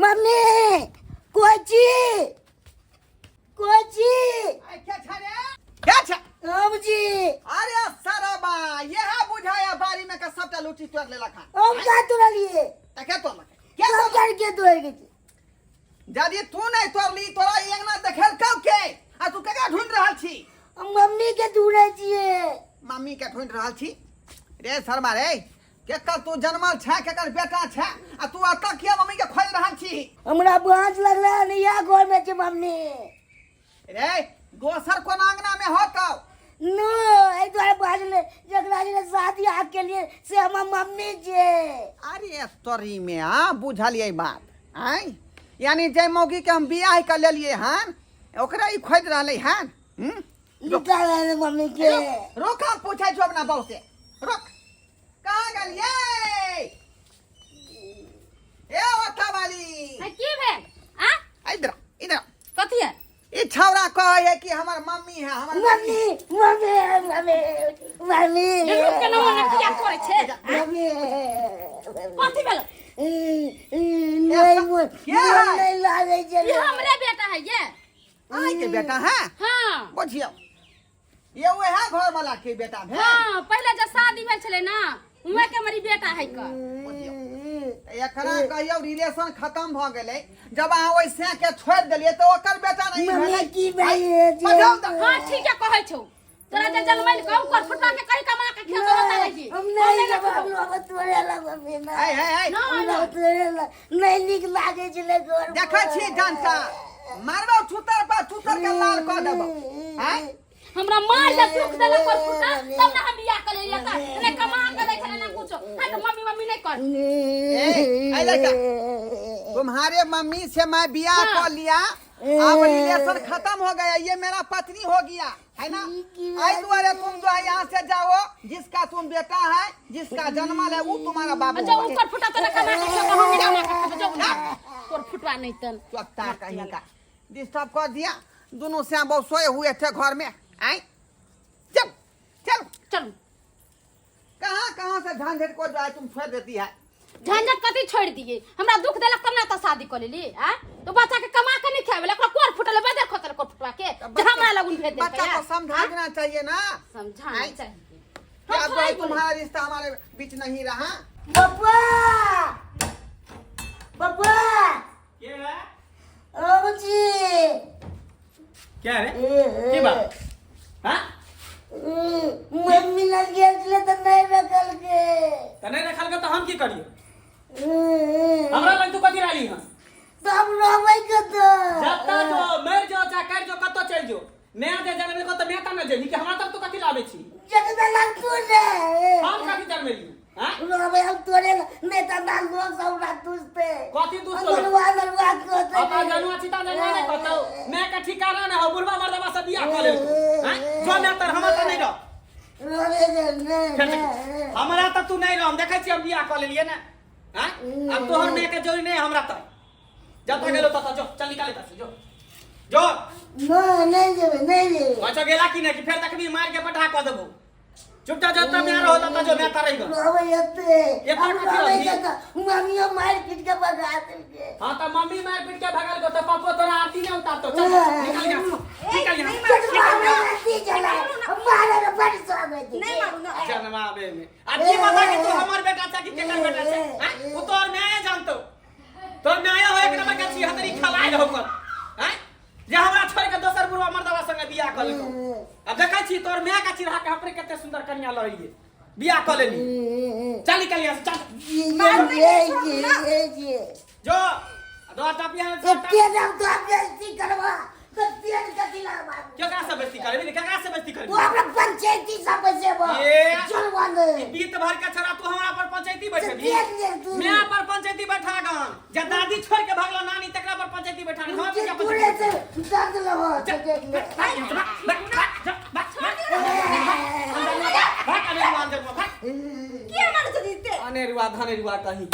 Mummy कोची कोची क्या छा रे क्या छा हम जी अरे सरबा यह बुझाया बारी में का सबटा लुटी तोड़ लेलक हन हम का तोड़लिए त के तोड़लक के सब तोड़लक के तोड़ के यदि तू नहीं तोड़ली तोरा ई अंगना देखेल कब के आ तू केकरा ढूंढ रहल छी हम मम्मी के ढूंढे छिए मम्मी के ढूंढ रहल छी रे शर्मा रे केकर तू जन्मल छै केकर बेटा छै आ तू एतऽ किया मम्मी के खोजि रहल छी हमरा बाँस लगलै हन इएह घर में छै मम्मी रे दोसर कोन अंगना में होतौ नो एहि दुआरे बाजलै जकरा जकरा शादी आग के लिए से हमर मम्मी छै अरे तोरी में आ बुझलियै बात आँय यानी जे मौगी के हम बियाह कर लेलियै हन ओकरा ई खोजि रहलै हन हम्म? निकाल मम्मी के रोक हम पूछै छौ अपना बहू से रोक कहाँ गेलियै ए ओठा वाली है की भेल आ इधर इधर कथी है ई छौड़ा कहै है कि हमर मम्मी है हमर मम्मी मम्मी मम्मी मम्मी रुक के नमन किया करै छै मम्मी कथी भेल नहीं के है? नहीं लागै छै ई हमरे बेटा है ये आइ के बेटा है हाँ बुझियौ ये वएह घर वाला के बेटा भेल हाँ पहिले जब शादी भेल छलै ना उहे के हमर ई बेटा है कर बुझियौ एकरा कहियौ रिलेशन खत्म भऽ गेलै जब अहाँ ओहि सैं के छोड़ि देलियै तऽ ओकर बेटा नहि मम्मी भेलै की भइए बजाउ तऽ। हाँ ठीक है कहै छौ तोरा जे जनमैल कौ कर फुटवा के कही कमा के खेतो बता रही हम नहीं लेब हम लोग तोरे लग मम्मी ना है है है ना हम लोग तोरे लग नहीं नीक लागे छलै घर देखै छी जनता मारबौ छुतर पर छुतर के लाल कऽ देबौ आँय हमरा मार जे दुख देलक कर फुटा तब ना हम बियाह कर लेलियै त ने कमा के दै छलै ना कुछो हाँ तो मम्मी मम्मी नहीं कर ए, ए लड़का। तुम्हारे मम्मी से मैं बियाह हाँ। कर लिया अब रिलेशन खत्म हो गया ये मेरा पत्नी हो गया है ना आई दुआरे तुम जो है यहाँ से जाओ जिसका तुम बेटा है जिसका जन्मल है वो तुम्हारा बाबू जो होगा। ऊपर फुटा तोरा कमा के खेतो हम नहीं कमा के खेबो जो तोर फुटवा नहीं तन चौकता कहीं का डिस्टर्ब कर दिया दोनों से बहुत सोए हुए थे घर में आए चल चल चल कहाँ कहाँ से झंझट को जो है तुम छोड़ देती है झंझट कथी छोड़ दिए हमरा दुख देलक तब ना त शादी कर लेली आ तो बच्चा के कमा के नहीं खावे ओकरा कोर फुटल बदर खोतल कोर फुटवा के तो जे हमरा लगुन भेज दे बच्चा को समझा देना चाहिए ना समझाना आय। चाहिए कि अब जो है तुम्हारा रिश्ता हमारे बीच नहीं रहा पप्पा पप्पा के है बाबूजी क्या रे की बात हाँ मम्मी लग गेल छलै तऽ नहि रखल के त नहीं रखल के तो हम की करियो हमरा लग तू कथी रहली हन तऽ हम रहबै कतऽ जत्ता जो मर जो चाहे कर जो कतौ चल जो मैं जे जनमे को त मैं त न जेबी कि हमरा तक तू कथी लाबै छी जगदा लग तू ने हम कथी जनमेली हाँ रहबै हम तोरे नहि तऽ हमरा लोग सब हमरा दुसते कथी दुसतौ? नलुआ नलुआ कहतै अपना जनुआ चिता जनुआ नहीं कहतौ मैं के ठिकाना ना हो बुढ़वा मर्दवा से बियाह कऽ लेलको हैं जो मैं तर हमरा त नहीं रह रहबै जे नहि फेर देख, हमरा त तू नहीं रह हम देखै छी हम बियाह कऽ लेलियै ने हैं अब तोहर मैं के जरूरी नहीं हमरा त जब तक गेलो तत जो चल निकाले तत जो जो नहि नहि जेबै नहि जेबै अच्छा गेला की नहीं कि फेर देखबी मार के पटा कऽ देबो चुपचाप जब तक मैं रहो तब जो मैं तारे गो रहबै एते एते हम कथी रहबै रहबही? कतऽ मम्मियो मारि पीट के भगा देलकै हाँ तो मम्मी मार पीट के भगल को तो पप्पो तोरा आरती नहीं उतारतो चल निकल यहाँ निकल यहाँ चल मारे आरती चला मारे के बड़ स्वागत है नहीं मारू ना जनमाबे में आ की पता कि तू हमर बेटा छै कि केकर बेटा छै हैं उ तोर माय जानतो तोर माय हो एक नंबर के छी हतरी खलाइ रहो कर हैं जे हमरा छोड़ के दोसर बुढ़वा मर्दवा संगे बियाह कऽ लेलको अब देखै छी तोर माय के चिढ़ा के हमरे कते सुंदर कन्या लड़िए बियाह कऽ लेली चल निकल यहाँ से चल ये ये ये ये जो दो टपिया एते नाम तो बेइज्जती करबा तो तेल कथी लगबा केकरा से बेइज्जती करबी केकरा से बेइज्जती तू करबी अपना पंचायती सब बजेबो ये। चल बंद बीत भर के छोरा तू हमरा पर पंचायती बैठेबी तेल ले तू मैं पर पंचायती बैठा गन जे दादी छोड़ के भागलो नानी तकरा पर पंचायती बैठा हम जे क्या तूरे पंचायती से दर्द लगो तो देख ले के मारै छथिन ते अनेरुआ धनेरुआ कहीं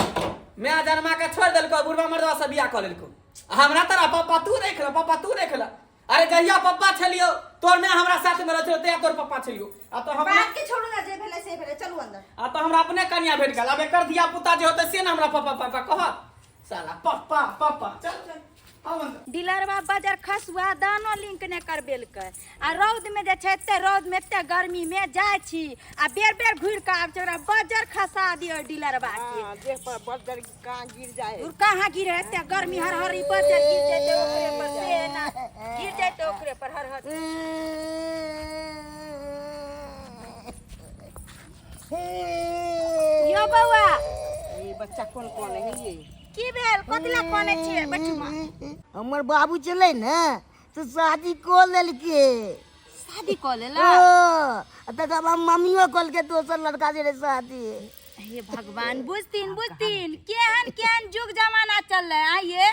मैं जन्मा के छोड़ देलको बुढ़वा मर्दवा से बियाह कऽ लेलको आ हमरा तोरा पप्पा तू देख ल पप्पा तू देख ल अरे जहिया पप्पा छलियो तोर मैं हमरा साथ में रहल छलियो तहिया तोर पप्पा छलियो आ तो हमरा बात के छोड़ू ना जे भेलै से भेलै चलू अंदर आ तो हमरा अपने कनिया भेट गेल आब एकर धिया पुता जे होतै से ने हमरा पप्पा पापा कहत साला पप्पा पप्पा चल चल आउ अंदर। डीलरवा बजर खसुआ दानो लिंक नहि करबेलकै आ रौद में जे छै एते रौद में एते गर्मी में जाइ छी आ बेर बेर घुरि कऽ आबै छै ओकरा बजर खसा दियौ डीलरवा के। हाँ, देह पर बजर कहाँ गिर जाए। दूर कहाँ गिरे एते गर्मी हर हर ई बजर गिर जेतै ओकरे पर से एना गिर जेतै ओकरे पर हर हर। यौ बौआ ये बच्चा कौन कौन है ये? की भेल कथी लए कनै छियै बैठू माँ। हमर बाबू चले ने तो शादी कऽ लेलकै। शादी कऽ लेला? ओ, तकर बाद मम्मियो कहलकै दोसर लड़का जे रहे शादी। हे भगवान बुझथिन बुझथिन केहन केहन युग जमाना चललै। आइए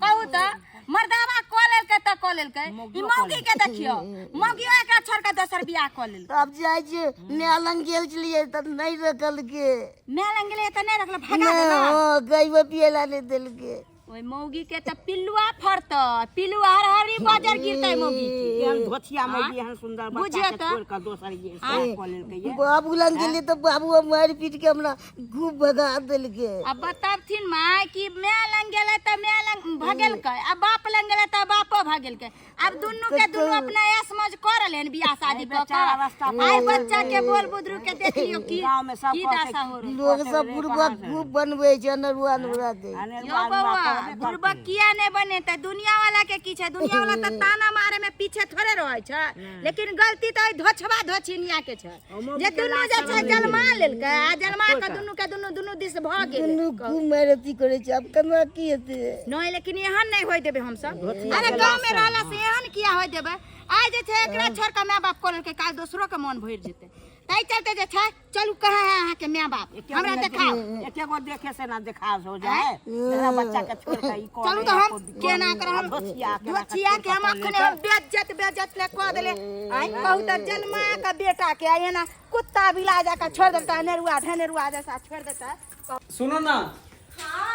कहू तऽ मर्दावा कऽ लेलकै तऽ कऽ लेलकै ई मौगी के देखियौ मौगियो एकरा छोड़ कऽ दोसर बियाह कऽ लेलकै। आब जाइ छियै माय लग गेल छलियै तऽ नहि रखलकै। माय लग गेलै तऽ नहि रखल भगा नहि, देलक। हँ, गैबो पियै लए नहि देलकै। ओहि मौगी के तऽ पिल्लुआ फड़तै पिल्लुआ हर हरी बजर गिरतै मौगी के। एहन धोथिया मौगी एहन सुंदर बच्चा बुझियौ के तऽ। छोड़ कऽ दोसर ये शादी कऽ लेलकै ये। बाबू लग गेलियै तऽ बाबू मारि पीट के हमरा खूब भगा देलकै। अब बतबथिन माय कि माय लग गेलै तऽ माय लग भगेलकै आ बाप लग गेलै तऽ बापो भगेलकै। अब दुनू के दुनू अपना ऐश मौज कऽ रहलै हन बियाह शादी कऽ बेचारा कऽ। अवस्था पर आइ बच्चा के बोल बुदरू के देख लियौ की गाँव में सब की कहतै दशा हो रहल। लोग सब बुढ़बा खूब बनबै छै अनरुआ अनरुआ के। यौ बौआ बुढ़बा किया नहि बनेतै दुनिया वाला के की छै दुनिया वाला तऽ ताना मारे में पीछे थोड़े रहै छै लेकिन गलती तऽ ओहि धोछबा धोछिनिया के छै जे दुनू जे छै जन्मा लेलकै आ जन्मा कऽ दुनू के दुनू दुनू दिस भऽ गेलै। दुनू खूब मारि अथी करै छै आब केना की हेतै। नहि लेकिन एहन नहि होय देबै हमसब। अरे गाँव में रहला से एहन किया होय देबै। आइ जे छै एकरा छोड़ कऽ my बाप कऽ लेलकै काल्हि दोसरो के मन भरि जेतै ताहि चलते जे छै चलू कहाँ है अहाँके my बाप हमरा देखाउ। एके गो देखे से ना देखा हो जाए तेरा बच्चा के छोड़ के ई कऽ चलू ले, तऽ हम को भी केना कऽ कर हम धोथिया के ना धोथिया के हम अखने हम बेज्जत बेज्जत ले कऽ देले। आइ कहू तऽ जन्मा के बेटा के आइ एना कुत्ता बिला जाके छोड़ देता नेरुआ ढनेरुआ जैसा छोड़ देता। सुनो ना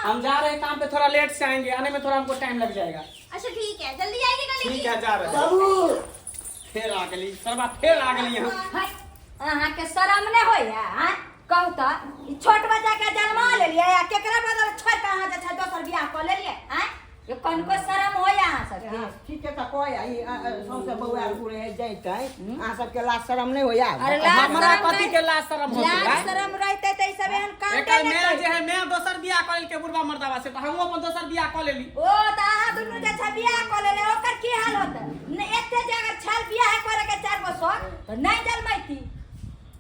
हम जा रहे हैं काम पे थोड़ा लेट से आएंगे आने में थोड़ा हमको टाइम लग जाएगा। अच्छा ठीक है जल्दी आइएगा लेकिन। ठीक है जा रहे हैं। बाबू फिर आ गई सरबा फिर आ गई यहाँ। अहाँ के शरम नहि होइया आँय? कहू तऽ ई छोट बच्चा के जन्मा लेलियै आ केकरा बदल छोड़ के अहाँ जे छै दोसर बियाह कऽ लेलियै आँय? यो कनिको शरम होइया अहाँ सबके? हाँ, ठीक है तऽ कहै ई, आ, आ, सौंसे बौआ घुरे है जैतै अहाँ सबके लाज शरम नहि होइया? अरे लाज हमरा शरम पति नहि- के लाज शरम होतै, लाज आँय? शरम रहितै तऽ ई सब एहन कांडे एकर नहि मैं करतै। जे है मैं दोसर बियाह कऽ लेलकै बुढ़बा मर्दाबा से तऽ हमहूँ अपन दोसर बियाह कऽ लेली। ओ तऽ अहाँ दुनू जे छै बियाह कऽ लेले ओकर की हाल होतै? नहि एते जे अगर छल बियाह करे के चारि गो शौक तऽ नहि जन्मैती।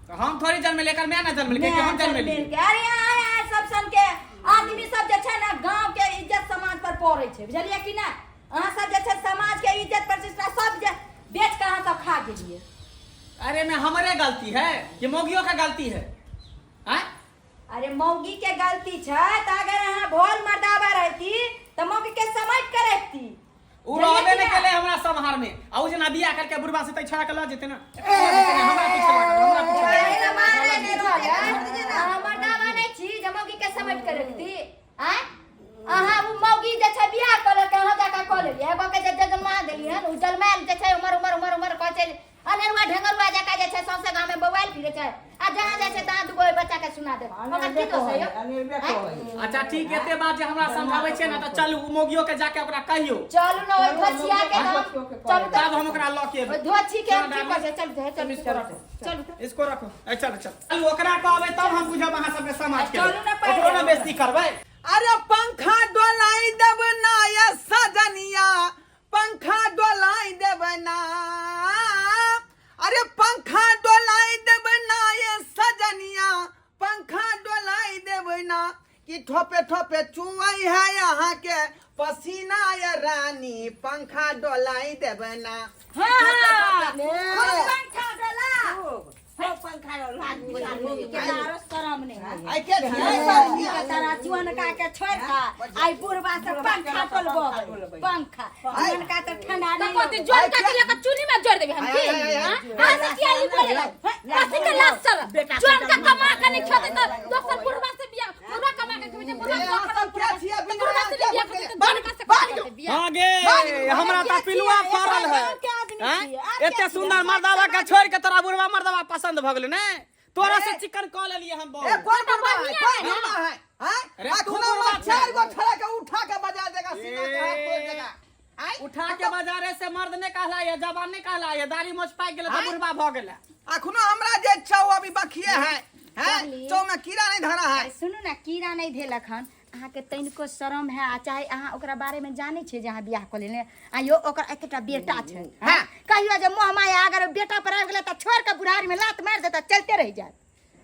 तऽ हम थोड़ी जन्मेली एकर माय ना जन्मेलकै कि हम जन्मेली? जन्मेलकै। अरे आय आय सब सन के आदमी सब जे छै ने गांव के इज्जत समाज पर पड़ै छै बुझलियै कि नहि? अहाँ सब जे छै समाज के इज्जत प्रतिष्ठा सब जे बेच के अहाँ सब खा गेलियै। अरे मैं हमरे गलती है कि मौगियों का गलती है? आँय? अरे मौगी के गलती छै तऽ अगर अहाँ भोल मर्दाबा रहती तऽ मौगी के समझ के रखती। उ बुझलियै रहबे कि नहि नहि? केलै हमरा सम्हार में आ उ जेना बियाह करके बुढ़बा से तऽ छोड़ा के लऽ जेतै ना। हमरा पीछे लागल, हमरा पीछे लागल। अरे मारे नहि रहल। अहाँ मर्दाबा नहि छी जे मौगी के समझ के रखती। आँय? अहाँ उ मौगी जे छै बियाह कऽ लेलकै अहाँ जाकऽ कऽ लेलियै एगो के जे जन्मा देलियै हन उ जन्मायल जे छै उमर उमर उमर उमर कहै छै अनेरुआ ढेंगरुआ जकाँ जे छै सौंसे गाँव में बौआयल फिरै छै आ जहाँ जाइ छै तहाँ दूगो ओहि बच्चा के सुना देब ओकर की दोष है यौ? अनेरबे कहै। अच्छा ठीक एते बात जे हमरा समझाबै छै ने तऽ चलू उ मौगियो के जाके ओकरा कहियौ। चलू ने ओहि धोछिया के हम चलू तऽ तब हम ओकरा लऽ के एबै। ओहि धोछी के हम चलो की डाली। करबै? चलू चलू तुम इसको रखो। चलू तऽ। इसको रखो। ए चलो चलो चलू ओकरा कहबै तब हम बुझब अहाँ सबके समाज के। चलू ने पहिले। ओकरो ने बेइज्जती करबै। अरे पंखा डोलाई देब ना ये सजनिया पंखा डोलाई देब ना अरे पंखा डोलाई देब ना ये सजनिया पंखा डोलाई देब ना कि ठोपे ठोपे चुआई है यहाँ के पसीना ये रानी पंखा डोलाई देब ना। हाँ, हाँ। पंखा डोला। खूब पंखा डोला। मौगी के तऽ आरो शरम नहि होइ। आइ के आइ मौगी के तारा जुअनका के छोड़ि कऽ आइ बुढ़बा से पंखा डोलबबै। पंखा जुअनका तऽ ठंडा तऽ नहि कहतै लगै। जोड़ के लऽ कऽ चुनी में जोड़ देबै हम की? आय, आय, आय, हाँ? अहाँ से किया ई बोले ला? कथी के लाज शरम? जोड़ के कमा के नहि खेतै तऽ दोसर बुढ़बा से बियाह बुढ़बा कमा के खेबै छै बुढ़बा ए, अहाँ सब के छियै? तऽ बुढ़बा से नहि बियाह करतै तऽ जोनका से करतै बियाह। हाँ गे हमरा तऽ पिलुआ पड़ल है। के आदमी आँय? छियै, आर के एते छियै? सुंदर मर्दाबा के छोड़ के तोरा बुढ़बा मर्दाबा पसंद भऽ गेलै ने? तोरा से चिकन कऽ लेलिए हम ए बहुत। कौन बुढ़वा है? बढ़िया कौन है ना? बुढ़वा है? हैं? अरे तू अखनो बुढ़वा मैं छै। चार गो छड़ा के उठा के बजा देगा, सीना के हाथ तोड़ देगा। आय, उठा के बाजारे से मर्द ने कहला ये जवान ने कहला ये दाढ़ी मोछ पाकि गेलै तऽ बुढ़बा भऽ गेलै। अखनो हमरा जे चौ अभी बखिए है, हैं? चौ में कीड़ा नहीं धरा है। सुनू ने, कीड़ा नहि धेलक हन। अहाँके तनिको शरम है आ चाहे अहाँ ओकरा बारेमे जानै छियै जे अहाँ बियाह कऽ लेने आइयो ओकर एकेटा बेटा छै। हाँ। कहियो जे मोह माया अगर बेटा पर आबि गेलै तऽ छोड़ि कऽ बुढ़ारीमे लात मारि देतै, चलते रहि जायत।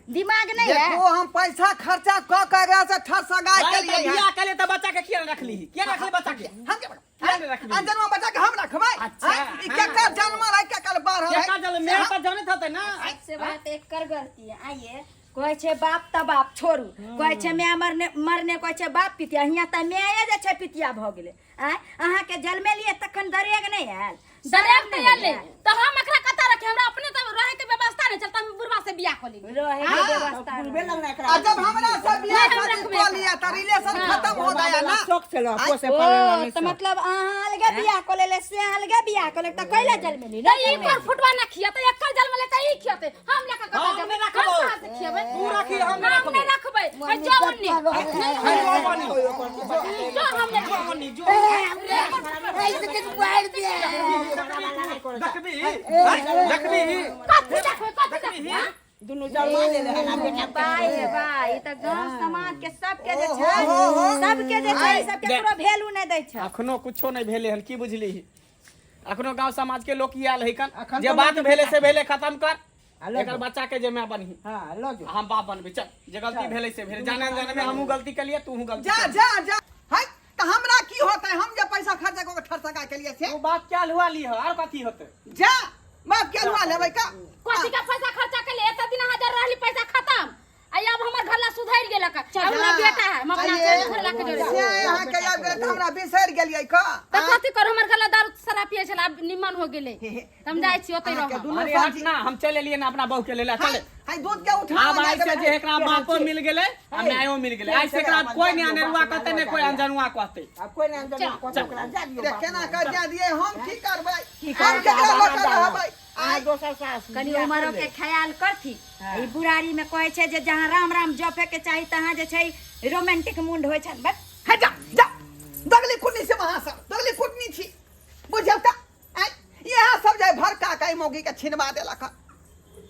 दिमाग नहीं है। देखो, हम पैसा खर्चा क के एकरा से ठर सगाई अरे के तऽ लिए। बियाह केलियै तऽ बच्चा के किया रखली? किया रखली बच्चा के? हम के किया नहि रखली? आ जन्म बच्चा के हम रखबै? अच्छा, हैं? ई हाँ। केकर जन्म है, केकर बाढ़ है? केकर जन्म? मेरे पर जनैत होतै ना। सबसे बात एकर गलती है। आइए कहै छै बाप तऽ बाप छोड़ू, कहै छै माय मरने मरने, कहै छै बाप पितिया। हियाँ तऽ माये जे छै पितिया भऽ गेलै। आँय, अहाँके जन्मेलियै तखन दरेग नहि आयल? दरेग तऽ एलै, तऽ हम एकरा कतऽ रखी? हमरा अपने तऽ रहै के व्यवस्था नहि छल, तऽ हम बुढ़वा से बियाह कऽ लेली। रहै के व्यवस्था बुलबे लगना एकरा। आ जब हमरा से बियाह नहीं, हम शादी रखबे। कऽ लिया तऽ रिलेशन खत्म हो गया ना। शौक से लो पोसे ओ पाले वाला। तऽ मतलब अहाँ अलगे बियाह कऽ लेले, से अलगे बियाह कऽ लेले, तऽ कैला जन्मेली? तऽ ई कोर फुटवा ना खियतै, एकर जन्मले तऽ ई खियतै। हम लेके कतऽ हम जेबै? नहि रखबौ। हम कहाँ से खियबै? तू रखी, हम नहि हम नहि रखबै। है जो ओन्ने। है जो बनी। जो हम नहि जो बनी, जो। ऐसे के मार दिया। देखबी? हैं? देखबी? कथी देखबै? कथी देखबै? हाँ? दुनू जमा ले ले ना बेटा। बाय हे बाय, ई तऽ गांव समाज के सबके जे छै, हो, हो। सबके जे छै, सबके देख। पूरा वैल्यू नहि दै छै। अखनो कुछो नहि भेलै हन, की बुझली? अखनो गांव समाज के लोक आयल है कन अखन जे तो बात भेलै से भेलै, खत्म कर। आ लऽ एकर जो। बच्चा के जे माय बनही हां, लऽ जो। हम बाप बनबै। चल, जे गलती भेलै से भेलै, जाने अनजाने में हमहूँ गलती केलियै, तूहूँ गलती जा केलही। जा जा है तऽ हमरा की होतै? हम जे पैसा खर्चा कऽ के ठर सगाई के लिए से ओ बाप क्या लुआ ली है और कथी होतै? जा, बाप के लुआ लेबै का? कथी के पैसा खर्चा केलियै? एते दिन अहाँ जर रहली, पैसा खत्म। आ अब हमर घर ला सुधरि गेलक। अब हमरा बेटा है, हम अपना आइए, घर ला के जोड़े। से अहाँ के आबि गेल तऽ हमरा बिसरि गेलियै का? तऽ कथी करू? हमर घर ला दारू शराब पियै छलै, आब निमन हो गेलै। तऽ हम जाइ छी, ओतै अहाँके रहब। दुनू अरे हट साथी ना, हम चलि एलियै ना अपना बहू के लेला। चल। हाय, दूध के उठा। आब आइ से जे एकरा बापो मिल गेलै आ मायो मिल गेलै, आइ से एकरा कोई नहि अनेरुआ कहतै, ने कोई अनजनुआ कहतै। अब कोई नहीं अंदर को ओकरा जा दियो। रे, केना कऽ जा दियै? हम की करबै? की हम करबै? केकरा लऽ कऽ रहबै? अहाँ दोसर सास कनि बियाह उमरो कऽ के लेब। ख्याल करथी। ई बुढ़ारी में कहै छै जे जहाँ राम राम जपे के चाही तहाँ जे छै रोमांटिक मुंड होइ छनि बस। हे जा जा, दगली कुटनी से वहाँ सब दगली कुटनी छी, बुझियौ तऽ। आँय, इएह सब जे भड़का के मौगी के छिनवा देलक हन,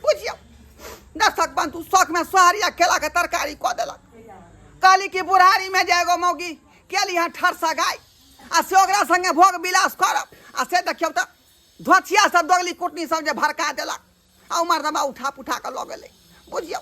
बुझियौ। दर्शक बंधु, शौक में सोहारी आ केला के तरकारी कऽ देलक। कहली कि बुढ़ारी में जे एगो मौगी केली हँ ठर सगाई आ से ओकरा संगे भोग विलास करब, आ से देखियौ तऽ धोछिया सब दगली कुटनी सब जे भड़का देलक आ उमर दबा उठा पुठा कऽ लऽ गेलै, बुझियौ।